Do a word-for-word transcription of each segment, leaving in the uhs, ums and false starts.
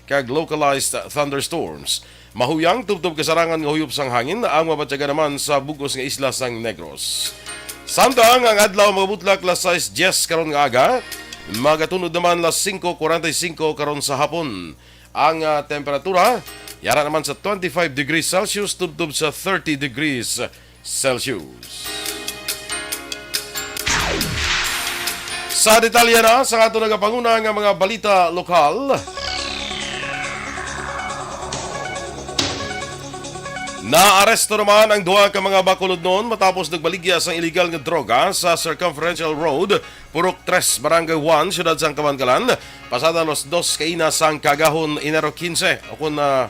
kag localized thunderstorms. Mahuyang tubtob kasarangan nga huyop sang hangin ang mabatyagan naman sa bug-os nga isla sang Negros. Samtang ang adlaw magabutlak las sais diyes karon nga aga, magatunod naman las singko kuwarenta y singko karon sa hapon. Ang, ah, temperatura yara naman sa twenty-five degrees Celsius tubtob sa thirty degrees Celsius. Sa detalye na sa ato nagapanguna nga mga balita lokal, naaresto naman ang duha ka mga Bacolodnon matapos nagbaligya sang iligal nga droga sa Circumferential Road, Purok Tres, Barangay One, Siyudad sang Kabankalan, pasado alas dos kaina sang kaagahon, Enero quince, o kun, ah,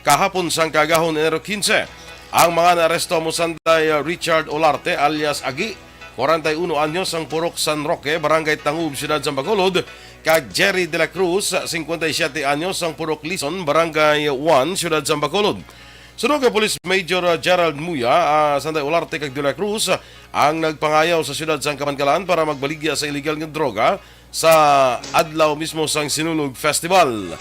kahapon sang kaagahon, Enero quince. Ang mga naaresto amo sanday, uh, Richard Olarte alias Agi, kwarenta y uno anyos, sang Purok San Roque, Barangay Tangub, Siyudad sang Bacolod, kag Jerry de la Cruz, cincuenta y siete anyos, sang Purok Lison, Barangay One, Siyudad sang Bacolod. Suno kay Police Major, uh, Gerald Muya, uh, sanday Olarte kag de la Cruz, uh, ang nagpangayaw sa siyudad sang Kabankalan para magbaligya sa iligal nga droga sa adlaw mismo sang Sinulog Festival.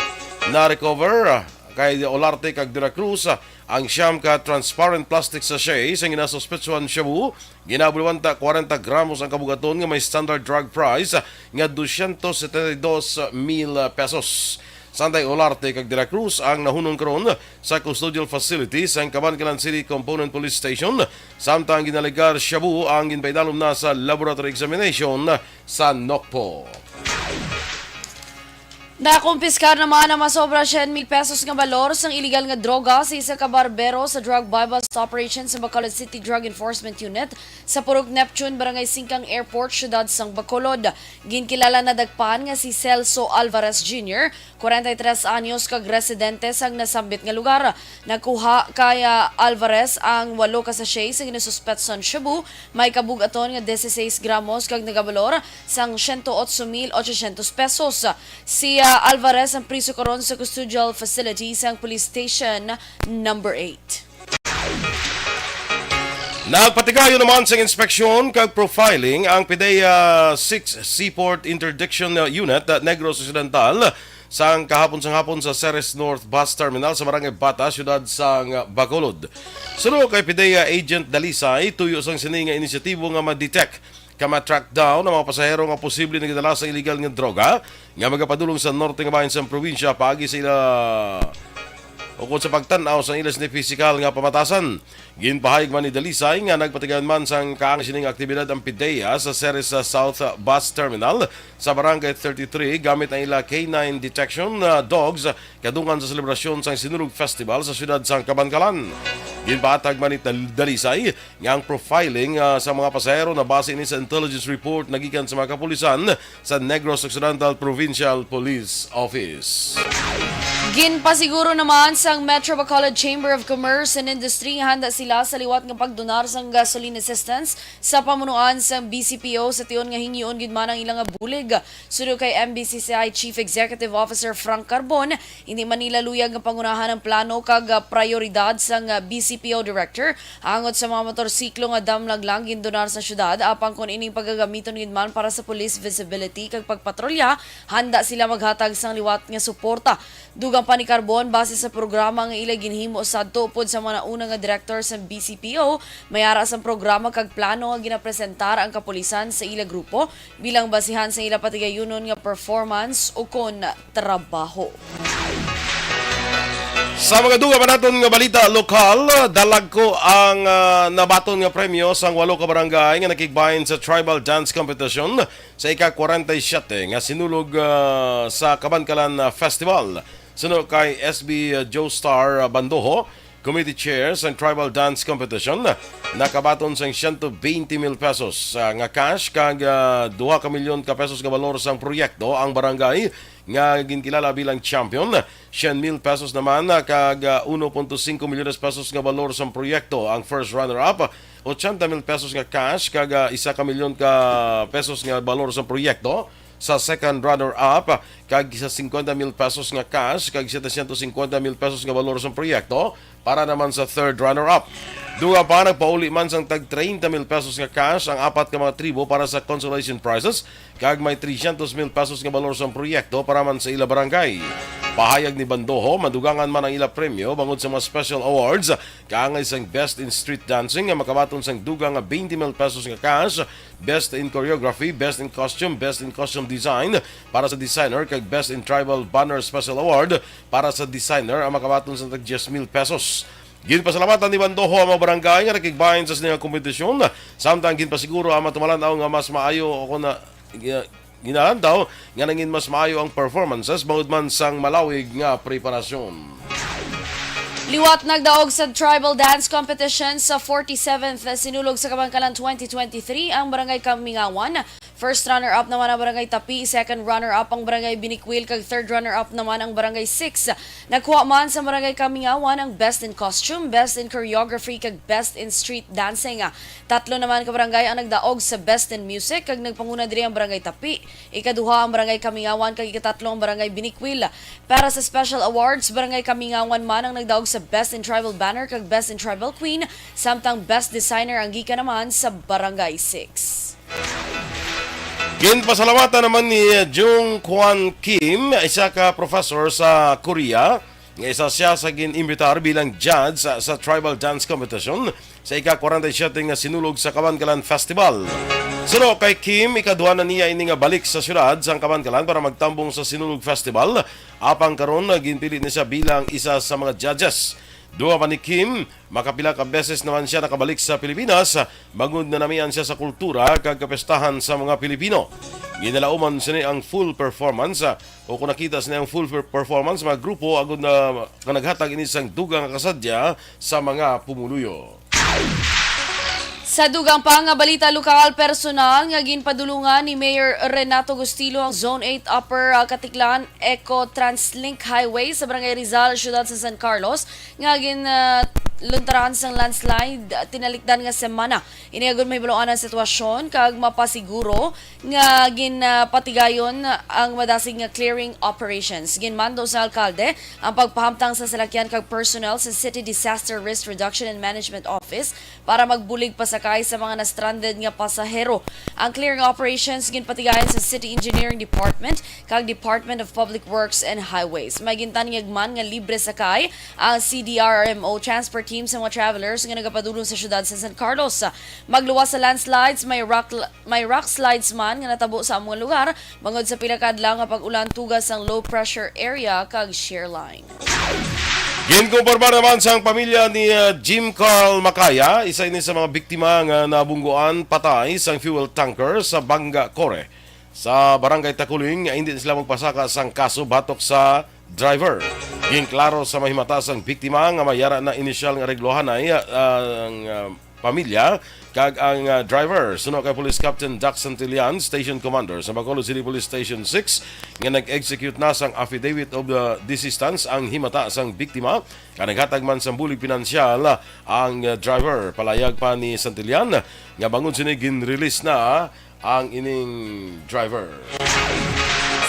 Na-recover, uh, kay Olarte kag de la Cruz, uh, ang siyam ka transparent plastic sachet sang ginasuspetsuhan shabu. Ginabuliwanta kwarenta gramos ang kabugaton nga may standard drug price nga dosyentos setenta y dos mil pesos. Sanday Olarte kag de la Cruz ang nahunong karon sa custodial facility sang Kabankalan City Component Police Station, samtang ginalegar shabu ang ginpaidalom na sa laboratory examination sa NOCPO. Nakumpiskar naman ang masobra syen mil pesos nga balor sang iligal nga droga sa isa ka barbero sa drug buy-bust operation sa Bacolod City Drug Enforcement Unit sa Purok Neptune, Barangay Singkang Airport, Siyudad sang Bacolod. Ginkilala nadagpan nga si Celso Alvarez Junior, kwarenta y tres anyos, kag residente sang nasambit nga lugar. Nakuha kay, ah, Alvarez ang walo ka sachet sa ginasuspetsan shabu, may kabugaton nga dieciséis gramos kag nagabalor sang siyento otso mil ochocientos pesos. Si, ah, Alvarez ang priso karon sa custodial facility sang Police Station Number Eight. Nagpatigayon naman sang inspeksyon kag profiling ang PDEA Six Seaport Interdiction Unit, ah, Negros Occidental, sang kahapon sang hapon sa Ceres North Bus Terminal sa Barangay Bata, siyudad sang Bacolod. Suno kay PDEA Agent Dalisay, tuyo sang sini nga inisyatibo nga ma-detect ka ma-track down ang mga pasahero nga posible nagdala sa iligal nga droga nga magapadulong sa norte nga bahin sang probinsya paagi sa ila ukon sa pagtan-aw sa ila sini pisikal nga pamatasan. Ginpahayag man ni Dalisay nga nagpatigayon man sang kaang sining aktibidad ang PDEA sa Ceres sa South Bus Terminal sa Barangay thirty-three gamit ang ila K nine detection, ah, dogs kadungan sa selebrasyon sang Sinulog Festival sa siyudad sang Kabankalan. Ginpahatag man ni Dal-, Dalisay nga ang profiling, ah, sa mga pasahero na base ini sa intelligence report nagikan sa mga kapulisan sa Negros Occidental Provincial Police Office. Ginpasiguro naman sang Metro Bacolod Chamber of Commerce and Industry nga handa sila sa liwat nga pagdonar sang gasoline assistance sa pamunuan sang B C P O sa tion nga hingyoon gid man ang ila nga bulig. Suno kay M B C C I Chief Executive Officer Frank Carbon, hindi man nila luyag nga pangunahan ang plano kag, ah, prayoridad sang, ah, B C P O Director angot sa mga motorsiklo nga damlag lang gindonar sa syudad, apang kon ining pagagamiton gid man para sa police visibility kag pagpatrolya, handa sila maghatag sang liwat nga suporta. Dugang pa ni Carbon, base sa programa nga ila ginhimo sadto upod sa mga nauna nga direktor sa B C P O, may ara sang programa kag plano nga ginapresentar ang kapulisan sa ila grupo bilang basihan sa ila patigayunon nga performance ukon trabaho. Sa mga dugang pa naton nga balita lokal, dalagko ang, ah, nabaton nga premyo sang walo ka barangay nga nakigbahin sa Tribal Dance Competition sa ika-kwarenta y siyete nga Sinulog, ah, sa Kabankalan, ah, Festival. Suno kay S B Joestar Bandoho, Committee Chair sang Tribal Dance Competition, nakabaton sang siyento bente mil pesos, ah, nga cash kag, ah, duha ka milyon ka pesos nga balor sang proyekto ang barangay nga ginkilala bilang champion. Syen mil pesos naman, ah, kag, ah, uno punto singko milyones pesos nga balor sang proyekto ang first runner-up, ochenta mil pesos nga cash kag, ah, isa ka milyon ka pesos nga balor sang proyekto sa second runner-up, kag sa singkwenta mil pesos nga cash kag setecientos singkwenta mil pesos nga balor sang proyekto para naman sa third runner-up. Dugang pa, nagpauli man sang tag treinta mil pesos nga cash ang apat ka mga tribo para sa consolation prizes, kag may trescientos mil pesos nga balor sang proyekto para man sa ila barangay. Pahayag ni Bandoho, madugangan man ang ila premyo bangod sa mga special awards, kaangay sang Best in Street Dancing nga makabaton sang dugang nga twenty mil pesos nga cash, Best in Choreography, Best in Costume, Best in Costume Design para sa designer, kag Best in Tribal Banner Special Award para sa designer ang makabaton sang tag diyes mil pesos. Ginpasalamatan ni Bandoho ang mga barangay nga nakigbahin sa sini nga kompetisyon, samtang ginpasiguro ang matumalan-aw nga mas maayo o kon na, ginalantaw nga nangin mas maayo ang performances bangod man sang malawig nga preparasyon. Liwat nagdaog sa Tribal Dance Competition sa forty-seventh Sinulog sa Kabangkalan twenty twenty-three ang Barangay Kamingawan. First runner-up naman ang Barangay Tapi, second runner-up ang Barangay Binikwil, kag third runner-up naman ang Barangay Six. Nakuha man sa Barangay Kamingawan ang Best in Costume, Best in Choreography, kag Best in Street Dancing. Tatlo naman ka barangay ang nagdaog sa Best in Music, kag nagpanguna diri ang Barangay Tapi. Ikaduha ang Barangay Kamingawan, kag ikatatlo ang Barangay Binikwil. Para sa special awards, Barangay Kamingawan man ang nagdaog sa Best in Tribal Banner kag Best in Tribal Queen, samtang Best Designer ang gikan naman sa Barangay Six. Ginpasalamatan naman ni Jung Kwan Kim, isa ka professor sa Korea, nga isa siya sa gin-imbitar bilang judge sa, sa Tribal Dance Competition sa ika-forty-seven nga Sinulog sa Kabankalan Festival. Suno kay Kim, ikaduha na niya ini nga balik sa siyudad sang Kabankalan para magtambong sa Sinulog Festival, apang karon ginpili ni siya bilang isa sa mga judges. Duha pa ni Kim, makapila ka beses naman siya nakabalik sa Pilipinas, bangod nanamian siya sa kultura kag kapistahan sa mga Pilipino. Ginalauman sini ang full performance, ah, o kung nakita sini ang full per-, performance, mga grupo agud na nga naghatag ini sang dugang nga kasadya sa mga pumuluyo. Sa dugang pa nga balita lokal, personal nga ginpadulungan ni Mayor Renato Gustilo ang Zone eight Upper, ah, Katiklan Eco Translink Highway sa Barangay Rizal, Siyudad sa San Carlos, nga gin, ah, luntaran sang landslide tinalikdan nga semana. Ini agud mahibaluan ang sitwasyon kag mapasiguro nga ginpatigayon ang madasig nga clearing operations. Ginmando sa alkalde ang pagpahamtang sa salakyan kag personnel sa City Disaster Risk Reduction and Management Office para magbulig pasakay sa mga na-stranded nga pasahero. Ang clearing operations ginpatigayon sa City Engineering Department kag Department of Public Works and Highways. May gintanyag man nga libre sakay ang C D R M O transport team sa mga travelers nga nagapadulong sa siyudad sa San Carlos. Magluwas sa landslides, may rock, may rock slides man nga natabo sa among lugar bangod sa pila ka adlaw nga pag-ulan tuga sang low pressure area kag shear line. Ginkumpirma naman sang pamilya ni, uh, Jim Carl Macaya, isa ini sa mga biktima nga nabungguan patay sang fuel tanker sa Banga Core sa Barangay Taculing, nga hindi na sila magpasaka sang kaso batok sa driver. Ginklaro sa mahimata sang biktima nga may yara na inisyal nga reglohanay, uh, ang, uh, pamilya kag ang, ah, driver. Suno kay Police Captain Dax Santillan, Station Commander sa Bacolod City Police Station six, nga nag-execute na sang affidavit of the desistance ang himata sang biktima, nga naghatag man sang bulig pinansyal ang, ah, driver. Palayag pa ni Santillan nga bangod sini gin-release na ang ining driver.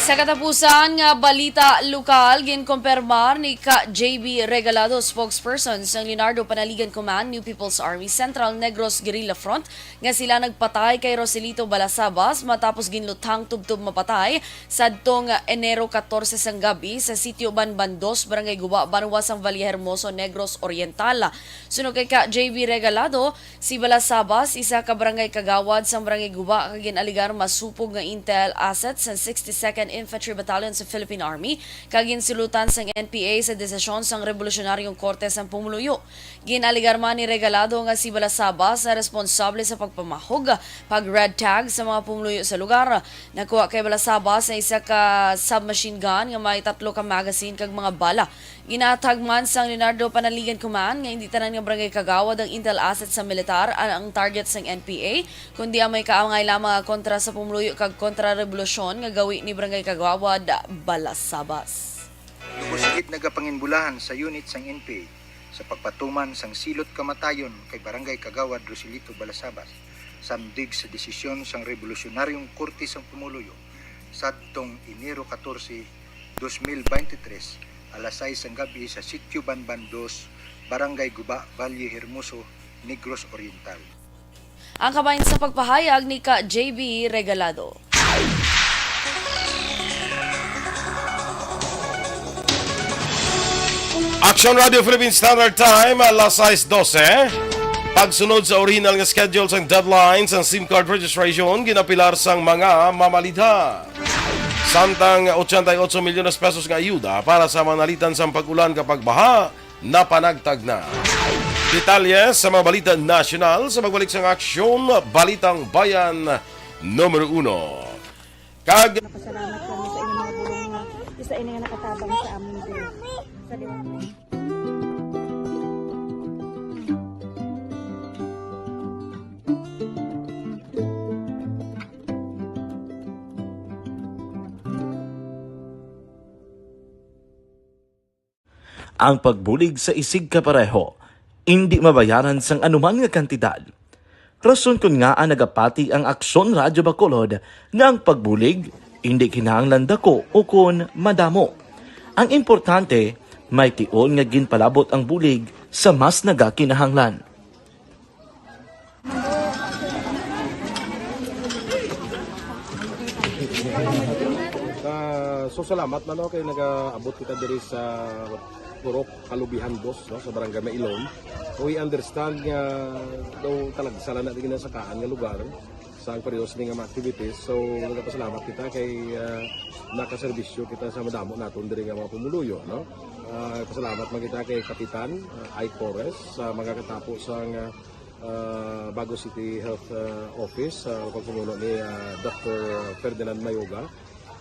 Sa katapusan nga balita lokal, ginkumpirmar ni ka J B Regalado, spokesperson sang Leonardo Panaligan Command, New People's Army Central Negros Guerrilla Front, nga sila nagpatay kay Roselito Balasabas matapos ginluthang tubtob mapatay sadtong Enero katorse sang gabi sa Sitio Banban Dos, Barangay Guba, banwa sang Valle Hermoso, Negros Oriental. Suno kay ka J B Regalado, si Balasabas, isa ka barangay kagawad sang Barangay Guba, kag gin-alegar masupog nga intel asset sang sixty-second Infantry Battalion sa Philippine Army, kag ginsulutan sang N P A sa desisyon sang Rebolusyonaryo Korte sang Pumuluyo. Gin-alegar man ni Regalado nga si Balasabas ang responsable sa pagpamahog, pag-red tag sa mga pumuluyo sa lugar. Nakuha kay Balasabas ang isa ka submachine gun nga may tatlo ka magazine kag mga bala. Ginatag man sang Leonardo Panaligan Command nga hindi tanan nga barangay kagawad ang intel asset sa militar ang, ang target sang N P A, kundi ang may kaangay lamang nga kontra sa pumuluyo kag kontra-rebolusyon nga gawi ni Barangay Kagawad Balasabas. Lubos gid nagapanginbulahan sa unit sang N P A sa pagpatuman sang silot kamatayon kay Barangay Kagawad Roselito Balasabas, sandig sa desisyon sang Rebolusyonaryo Korte sang Pumuluyo sadtong Enero katorse, dos mil beintitres, alas sais sang gabi sa Sitio Banban Dos, Barangay Guba, Valle Hermoso, Negros Oriental. Ang kabahin sa pagpahayag ni ka J B Regalado. Action Radio Philippine Standard Time, alas sais dose. Pagsunod sa original nga schedule sang deadline sang SIM card registration, ginapilar sang mga mamalidha. Samtang ochenta y ocho milyones pesos nga ayuda para sa manalitan sang pag-ulan kag pagbaha, napanagtag na. Detalye sa mga balita nasyonal sa pagbalik sang Aksyon Balitang Bayan numero uno. Kag Napasalamat kami sa inyong mga bulong nga isa ini nga nakatabang sa amon din. Sa liwat. Ang pagbulig sa isigkapareho indi mabayaran sang anuman nga kantidad. Rason kon ngaa nagapati ang Aksyon Radyo Bacolod nga ang pagbulig indi kinahanglan dako ukon madamo. Ang importante, may tion nga ginpalabot ang bulig sa mas nagakinahanglan. Ah, so salamat man, no, kay nagaabot kita diri sa Purok Kalubihan Dos, no, sa Barangay Mailom. We understand nga daw talagsa lang na din sa kaan nga lugar sa ang pareho sini nga mga activities. So nagapasalamat kita kay, ah, nakaserbisyo kita sa madamo naton diri nga mga pumuluyo, no. Ah, pasalamat man kita kay Kapitan, ah, Ike Torres, sa mga katapo sa nga ah, Bago City Health, ah, Office, ah, pagpamuno ni, ah, Doctor Ferdinand Mayoga,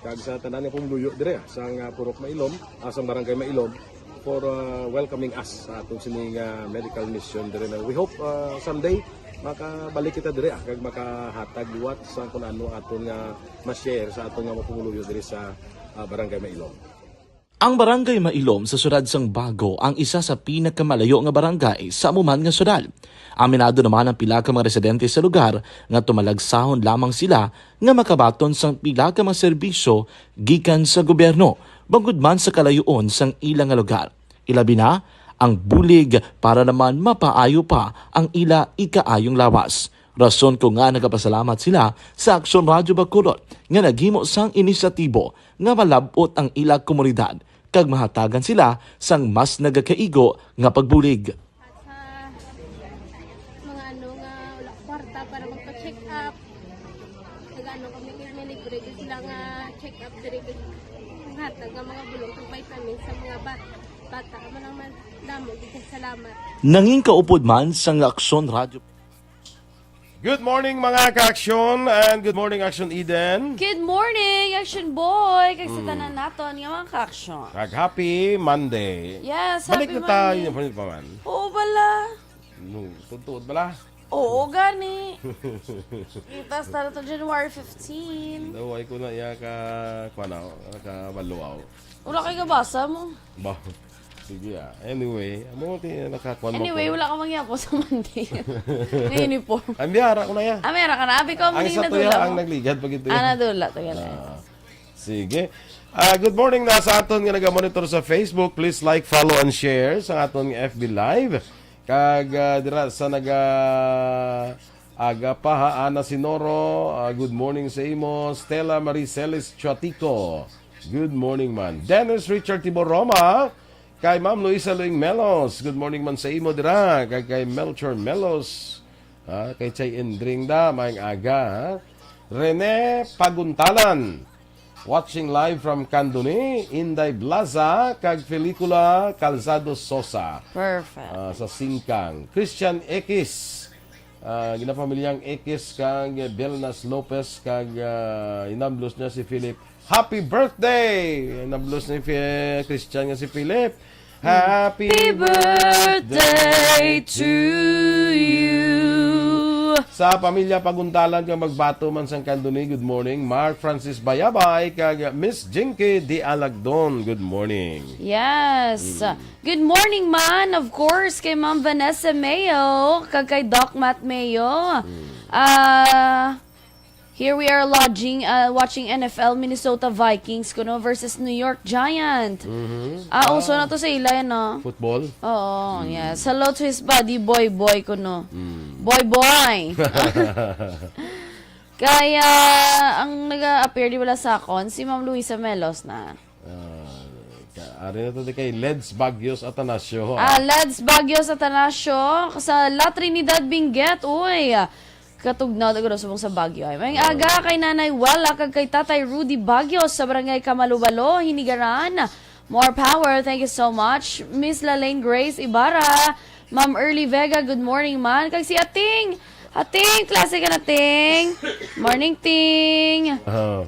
kag sa tanan nga pumuluyo dire, ah, sang, ah, Purok Mailom, ah, sang Barangay Mailom, for, ah, welcoming us sa atong sining, ah, medical mission dire na we hope, ah, someday makabalik kita dire, ah, kag makahatag liwat sa kung ano aton nga ma-share sa aton nga mga pumuluyo dire sa, ah, Barangay Mailom. Ang Barangay Mailom sa siyudad sang Bago ang isa sa pinakamalayo nga barangay sa amo man nga siyudad. Aminado naman ang pila ka mga residente sa lugar nga tumalagsahon lamang sila nga makabaton sang pila ka mga serbisyo gikan sa gobyerno, bangod man sa kalayoon sang ila nga lugar. Ilabi na ang bulig para naman mapaayo pa ang ila ikaayong lawas. Rason ko nga nagapasalamat sila sa Aksyon Radyo Bacolod nga naghimo sang inisyatibo nga malab-ot ang ila komunidad kag mahatagan sila sang mas nagakaigo nga pagbulig. At sa mga ano nga wala kwarta para magpa-check up, nag-ano kami, kay may libre gyud sila nga check up diri, kag hatag nga mga bulong kag vitamins sa mga bat-, bata. Amo lang man, damo gyud kag salamat. Nangin kaupod man sang Aksyon Radyo. Good morning, mga ka-aksyon, and good morning, Action Eden. Good morning, Action Boy, kag sa Mm. tanan naton nga mga ka-aksyon. Kag happy Monday. Yes, Balik happy na tayo, Monday. Balik pa man. Oo bala. No, tutuod bala. Oo, gani. Kita sa to January fifteen. Daw, ay ko na iya ka, kuwan na, ka baluaw. Wala kay gabasa mo. Ba, sige, ah. Anyway, amo ti nakakuan mo Anyway, ko. Wala ka mangyapon sa Monday. May uniform. Ay, miyara ko na ya. Ah, miyara ka na. Abi ko, Ang muli sa na tuya, dula ang mo. Nagligad pag ito Ah, yan. Nadula, tagal. Ah, sige. Ah, good morning na sa aton nga nagamonitor sa Facebook. Please like, follow, and share sa aton nga F B Live. Kag, ah, dira sa naga-, aga pa, ha, Ana Sinoro, ah, good morning sa imo. Stella Marie Celis Chuatico, good morning man. Dennis Richard Tibor Roma, kay Ma'am Luisa Luing Melos, good morning man sa imo dira. Kag kay Melchor Melos, ah, kay Chay Indring da, maayong aga, ha. Rene Paguntalan, watching live from Candoni, Inday Blaza, kag Felicula Calzado Sosa. Perfect. Ah, sa Singkang. Christian Ekis, ah, ginapamilyang Ekis kag Belnas Lopez, kag, ah, inablos niya si Philip. Happy birthday! Inablos ni Fi-, Christian nga si Philip. Happy Happy birthday birthday to you. Sa pamilya Paguntalan nga magbato man sang Candoni, good morning. Mark Francis Bayabay kag Miss Jinky Di Alagdon, good morning. Yes. Mm. Good morning man, of course, kay Ma'am Vanessa Mayo, kag kay Doc Matt Mayo. Mm. Ah, here we are lodging, ah, watching N F L Minnesota Vikings kuno versus New York Giant. Mhm. Ah, Ah. Uso na to sa ila, no? Football? Oo, Mm. Yes. Hello to his buddy, Boy Boy, kuno. Mm. Boy Boy! Kaya, ang nag-a-appear, di wala sa akon, si Ma'am Luisa Melos na. Ah, ka, Ari na to di kay Leds Baguios Atanasio. Ah, Leds Baguios Atanasio sa La Trinidad Benguet. Uy, katugnaw na guro subong sa Baguio. Ay, may aga kay Nanay Wala kag kay Tatay Rudy Baguios sa Barangay Kamalubalo, Hinigaran. More power. Thank you so much. Miss Lalaine Grace Ibarra, Ma'am Early Vega, good morning man. Kag si Ating, Ating, klase ka na, Ting. Morning, Ting. Oh.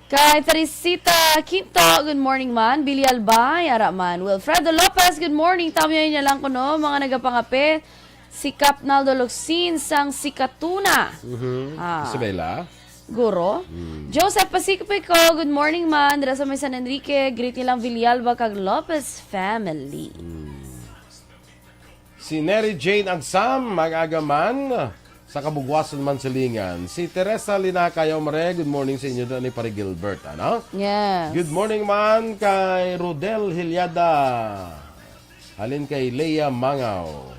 Kay Teresita Quinto, good morning man. Billy Albay, ara man. Wilfredo Lopez, good morning. Tawyo niya lang kuno, mga nagapangape. Si Cap Naldo Locsin sang Sikatuna. Mhm. Ah. Isabela? Guro. Mm. Joseph Pacifico, good morning man. Dira sa may San Enrique, greet nilang Villalba kag Lopez family. Mm. Si Neri Jane Agsam, mag-aga man sa Kabugwasan man silingan. Si Teresa Linaca Yomre, good morning sa inyo doon ni Pare Gilbert, ano? Yes. Good morning man kay Rodel Hilyada. Halin kay Lea Mangaw.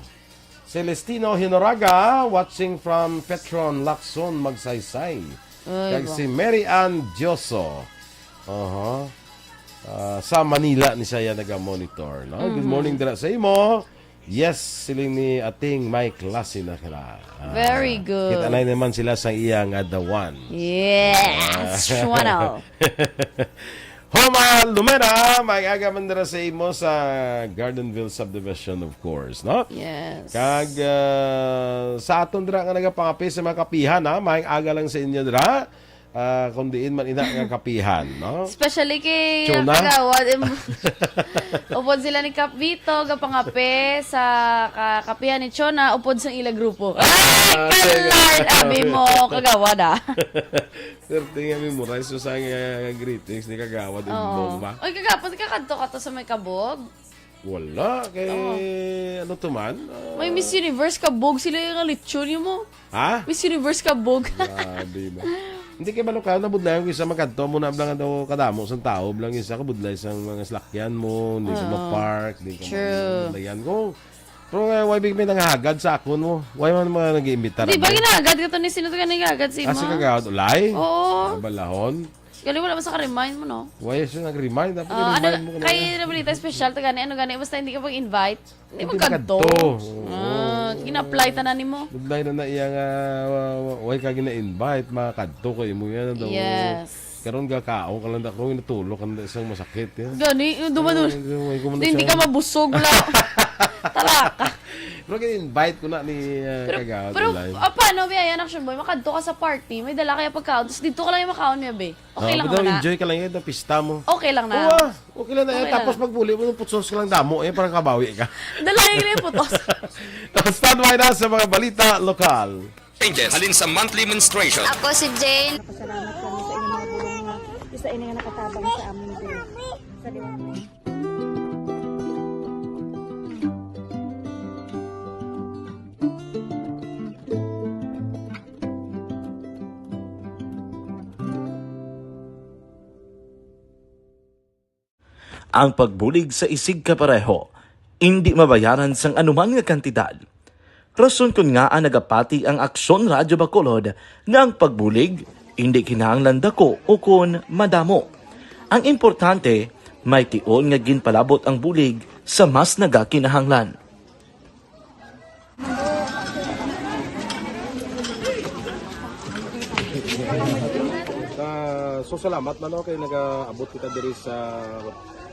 Celestino Hinoraga, watching from Petron, Lacson, Magsaysay. Uy, kag ba? Si Mary Ann Dioso. Aha. Ah, sa Manila ni saya naga-monitor, no? Good Mhm. morning dira sa imo. Yes, siling ni Ating may klase na sila. Ah, very good. Kita na naman sila sa iya nga The One. Yes, Channel. Homa Lumera, may aga man dira sa imo sa Gardenville Subdivision, of course, no? Yes. Kag, ah, sa aton dira nga nagapangape sa mga kapihan, ha, may aga lang sa inyo dira. Ah, kung diin man ina nga kapihan, no? Especially kay Chona? Kagawad, im-, upod sila ni Kap Vito, gapangape sa ka-, kapihan ni Chona, upod sa ila grupo. Ah, ay, sige. Kalard, abi mo, kagawad, ah. Swerte nga memorize mo sa nga greetings ni Kagawad Oo. Imbong ba? Oy, kagapon, kakadto ka to sa may Kabog? Wala, kay Oo. ano to man? Ah, may Miss Universe Kabog sila yung lechon yun mo. Ha? Miss Universe Kabog. Grabe ba? Hindi kay balo ka, nabudlayan ko isa magkadto mo na blang daw kadamo sang tao, blang isa kabudlay sang mga salakyan mo, hindi ka Oo. ma-park, hindi ka True. ma-, yan ko. Pero nga, why big may nangahagad sa akon mo? Why man mga nag-iimbita Di ba ra mo? Ginahagad ka to ni sino to ka nangahagad si Ah, si Ima? Kagawad Ulay? Oo. Ah, balahon? Gali wala man sa ka-remind mo, no? Why siya nag-remind? Dapat Ah, ano, i-remind mo ko na kay yan. Nabalita special to gani, ano gani, basta hindi ka pag-invite, hindi Hindi mo kadto. Kadto. Oo. Ah, gina-apply tanan nimo. Budlay na na iya nga, wa-, wa-, why ka gina-invite? Makadto ko imo yan, ano? Yes. Karon gakaon ka lang da, karon natulog ka na isang masakit, ya. Gani, yung duman Ah, dun. yung, yung, yung, Hindi ka mabusog, wala. Tara ka. Pero gina-invite ko na ni, ah, Pero, Kagawad pero, Ulay. Ah, paano, Biyayan Action Boy? Makadto ka sa party, may dala kaya pagkaon, tapos dito ka lang yung makaon niya, be. Okay Ah, lang pero na. Enjoy ka lang yun, ang pista mo. Okay lang na. Oo, ah, okay lang na yan. Okay lang. Tapos pag muli mo, putos ka lang damo, eh, parang kabawi ka. Dala yung rin putos. Standby na sa mga balita lokal. Changes. Halin sa monthly menstruation. Ako si Jane. Pasalamat kami sa inyong mga bulong nga isa ini nga nakatabang sa amin din. Sa liwanag. Ang pagbulig sa isigkapareho indi mabayaran sang anuman nga kantidad. Rason kon ngaa nagapati ang Aksyon Radyo Bacolod nga ang pagbulig indi kinahanglan dako ukon madamo. Ang importante, may tion nga ginpalabot ang bulig sa mas nagakinahanglan. Ah, so salamat man, no, kay nagaabot kita diri sa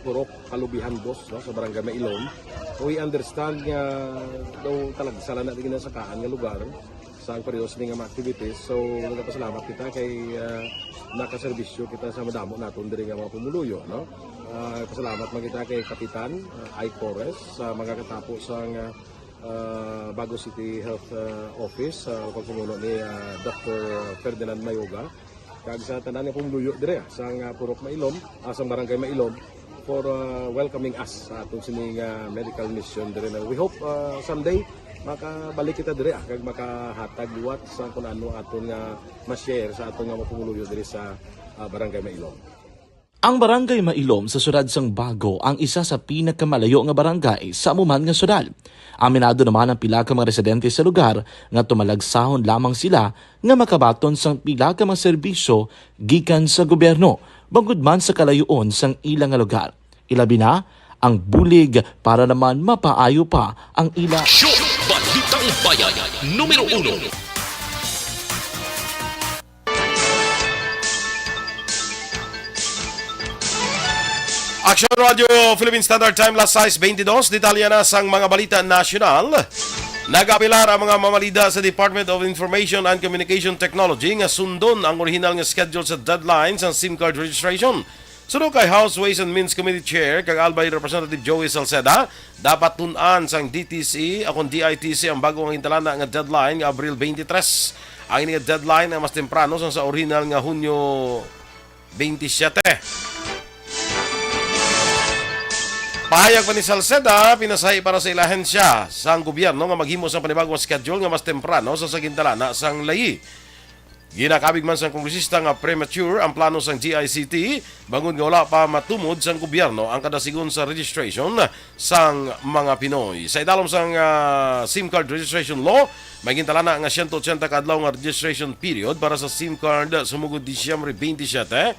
Purok Kalubihan Dos, no, sa Barangay Mailom. We understand nga daw talagsa lang na ginasakaan nga lugar sa ang periodo sini nga mga activities. So, nagapasalamat kita kay, ah, nakaserbisyo kita sa madamo naton diri nga mga pumuluyo, no? Ah, pasalamat man kita kay Kapitan, ah, Ike Torres sa mga katapo sa nga ah, Bago City Health, ah, Office, sa pagpamuno ni, ah, Doctor Ferdinand Mayoga, kag sa tanan nga pumuluyo dire, ah, sa nga Purok Mailom, ah, sa Barangay Mailom, for, ah, welcoming us sa aton sini nga medical mission dire. Na we hope, ah, someday makabalik kita dire, ah, kag makahatag liwat sa kun ano aton nga ma-share sa aton nga mga pumuluyo dire sa, ah, Barangay Mailom. Ang Barangay Mailom sa siyudad sang Bago ang isa sa pinakamalayo nga barangay sa amo man nga siyudad. Aminado naman ang pila ka mga residente sa lugar nga tumalagsahon lamang sila nga makabaton sang pila ka mga serbisyo gikan sa gobyerno, bangod man sa kalayoon sang ila nga lugar. Ilabi na ang bulig para naman mapaayo pa ang ila. Show Balitang Bayan, numero uno. Action Radio Philippine Standard Time, las sais beintidos. Detalye na sang mga balita nasyonal. Nag-apelar ang mga mamalida sa Department of Information and Communication Technology nga sundon ang original nga schedule sa deadline sa SIM card registration. Suno kay House Ways and Means Committee Chair kag Albay Representative Joey Salceda, dapat tun-an sang D T C o kon D I T C ang bago nga gintalana nga deadline nga Abril twenty-three. Ang ini nga deadline ang mas temprano sang sa original nga Hunyo twenty-seven. Pahayag pa ni Salceda, pinasahi para sa ila ahensya sang gobyerno nga maghimo sang panibagong schedule nga mas temprano sa sa gintalana sang layi. Ginakabig man sang kongresista nga premature ang plano sang G I C T, bangod nga wala pa matumod sang gobyerno ang kada sigon sa registration sang mga Pinoy. Sa idalom sang, ah, SIM card registration law, may gintalana nga siyento otsenta ka adlaw nga registration period para sa SIM card sumugod Disyembre twenty-seven,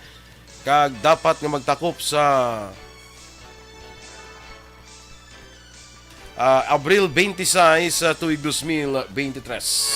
kag dapat nga magtakop sa, ah, Abril twenty-six sa tuig dos mil beintitres.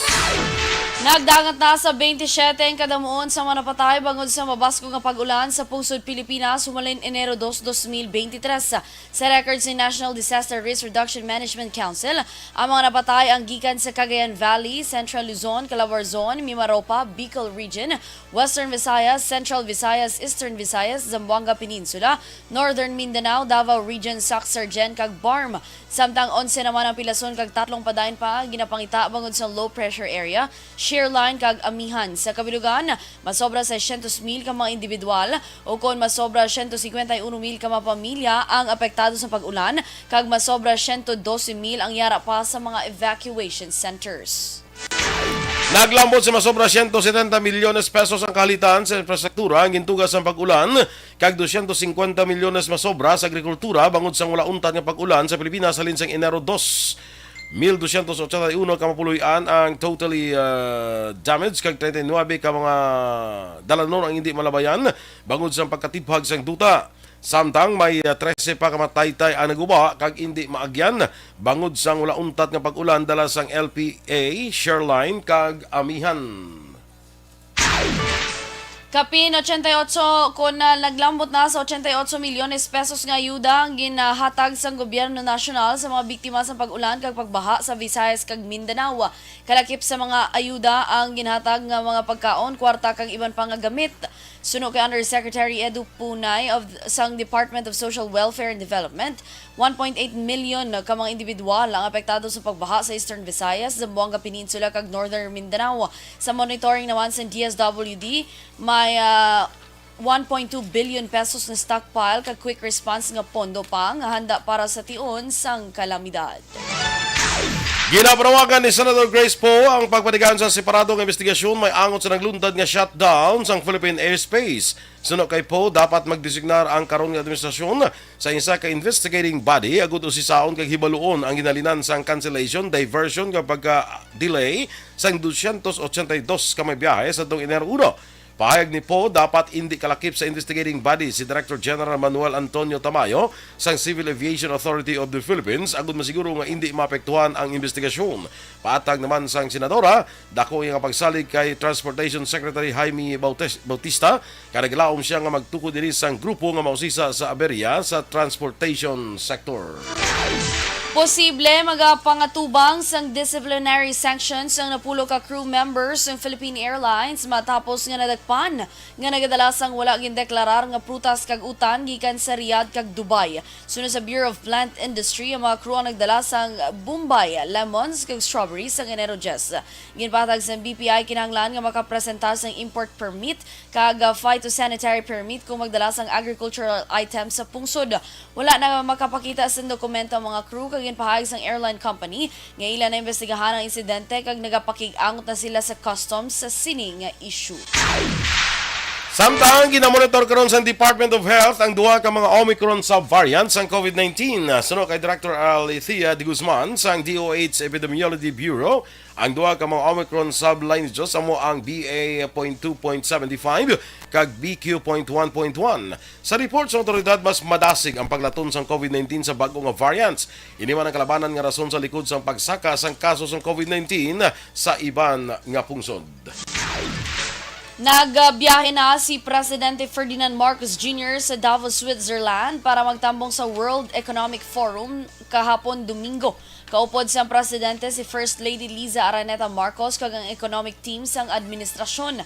Nagdangat na sa twenty-seven ang kadamuon sa mga napatay bangod sa mabaskog nga pag-ulan sa pungsod Pilipinas humalin Enero dos, dos mil beintitres. Sa record sa National Disaster Risk Reduction Management Council, ang mga napatay ang gikan sa Cagayan Valley, Central Luzon, Calabarzon, Mimaropa, Bicol Region, Western Visayas, Central Visayas, Eastern Visayas, Zamboanga Peninsula, Northern Mindanao, Davao Region, Sac-Sergen, kag BARMM. Samtang onse naman ang pilason kag tatlong padayon pa ang ginapangita bangod sa low pressure area, shear line, kag amihan. Sa kabilugan, masobra sa siyento mil ka mga individual, ukon masobra siyento singkwenta y uno mil ka mga pamilya ang apektado sa pag-ulan, kag masobra siyento dose mil ang yara pa sa mga evacuation centers. Naglambot sa masobra siyento setenta milyones pesos ang kahalitan sa infrastruktura ang gintuga sang pag-ulan, kag dosyentos singkwenta milyones masobra sa agrikultura bangod sang wala untat nga pag-ulan sa Pilipinas halin sang Enero dos, mil dosyentos ochenta y uno ka mapuloy-an ang totally, ah, damaged, kag treinta y nuebe ka mga dalanon ang hindi malabayan bangod sang pagkatiphag sang duta. Samtang may, ah, trese pa ka mataytay ang naguba kag indi maagyan bangod sang wala untat nga pag-ulan dala sang L P A, shear line, kag amihan. Kapin ochenta y ocho, kon, ah, naglambot na sa ochenta y ocho milyones pesos nga ayuda ang ginahatag sang gobyerno nasyonal sa mga biktima sa pag-ulan kag pagbaha sa Visayas kag Mindanao. Kalakip sa mga ayuda ang ginhatag nga mga pagkaon, kwarta kag iban pa nga gamit. Suno kay Undersecretary Edu Punay of, sang Department of Social Welfare and Development, one point eight million ka mga individual ang apektado sa pagbaha sa Eastern Visayas, Zamboanga Peninsula, kag Northern Mindanao. Sa monitoring naman sa D S W D, may, ah, one point two billion pesos na stockpile kag quick response nga pondo pa nga handa para sa tion sang kalamidad. Ginapanawagan ni Senador Grace Poe ang pagpatigayon sa separado nga investigasyon may angot sa nagluntad nga shutdown sang Philippine airspace. Suno kay Poe, dapat magdesignar ang karon nga administrasyon sa isa ka investigating body agud usisaon kag hibaluon ang ginhalinan sang cancellation, diversion kag pagka-delay sang dosyentos ochenta y dos ka mga biyahe sa atong Enero uno. Pahayag ni Poe, dapat indi kalakip sa investigating body si Director General Manuel Antonio Tamayo sang Civil Aviation Authority of the Philippines agud masiguro nga indi maapektuhan ang investigasyon. Paatag naman sang senadora, dako iya nga pagsalig kay Transportation Secretary Jaime Bautes-, Bautista, kay naglaom sia nga magtukod ini sang grupo nga mausisa sa aberya sa transportation sector. Posible magapangatubang sang disciplinary sanctions ang napulo ka crew members sang Philippine Airlines matapos nga nadakpan nga nagadala sang wala gindeklarar nga prutas kag utan gikan sa Riyadh kag Dubai. Suno sa Bureau of Plant Industry, ang mga crew ang nagdala sang bombay, lemons, kag strawberries sang Enero diyes. Ginpatag sang B P I kinahanglan nga makapresentar sang import permit kag, ah, phytosanitary permit kung magdala sang agricultural items sa pungsod. Wala na makapakita sang dokumento ang mga crew kag ginpahayag sang airline company nga ila na imbestigahan ang insidente kag nagapakig-angot na sila sa customs sa sini nga issue. Samtang ginamonitor karon sa Department of Health ang duha ka mga Omicron subvariant sang COVID nineteen. Suno kay Director Alethea de Guzman sang D O H Epidemiology Bureau, ang duha ka mga Omicron sublineages amo ang B A point two point seven five kag B Q point one point one. Sa report sa otoridad, mas madasig ang paglaton sang COVID nineteen sa bag-o nga variants. Ini man ang kalabanan nga rason sa likod sang pagsaka sang kaso sang COVID nineteen sa iban nga pungsod. Nagbiyahe na si Presidente Ferdinand Marcos Junior sa Davos, Switzerland para magtambong sa World Economic Forum kahapon Domingo. Kaupod sang presidente si First Lady Liza Araneta Marcos kag ang economic team sang administrasyon.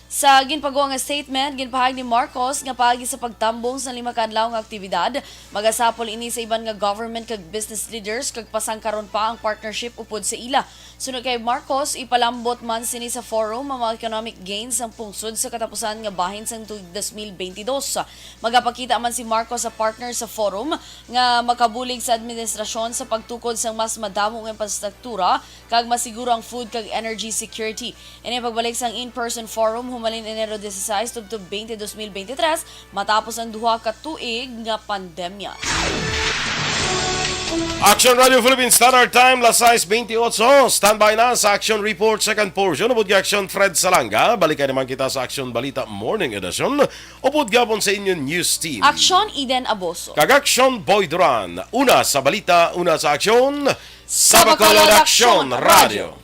Sa ginpagwa nga statement, ginpahayag ni Marcos nga paagi sa pagtambong sa lima ka adlaw nga aktibidad, magasapol ini sa iban nga government kag business leaders kag pasangkaron pa ang partnership upod sa ila. Suno kay Marcos, ipalambot man sini sa forum ang mga economic gains sang pungsod sa katapusan nga bahin sang tuig dos mil bentidós. Magapakita man si Marcos sa partner sa forum nga makabulig sa administrasyon sa pagtukod sang mas madamo nga infrastruktura kag masiguro ang food kag energy security. Ini pagbalik sang in-person forum humalin Enero dieciséis tubtob twenty dos mil veintitrés, matapos ang duha ka tuig nga pandemya. Action Radio Philippines Standard Time, las sais veintiocho. Standby na sa Action Report second portion. Upod kay Action Fred Salanga, balikan naman kita sa Action Balita Morning Edition. Upod gapon sa inyo news team. Action Eden Aboso. Kag Action Boy Duran. Una sa balita, una sa aksyon. Sa Bacolod Action Radio.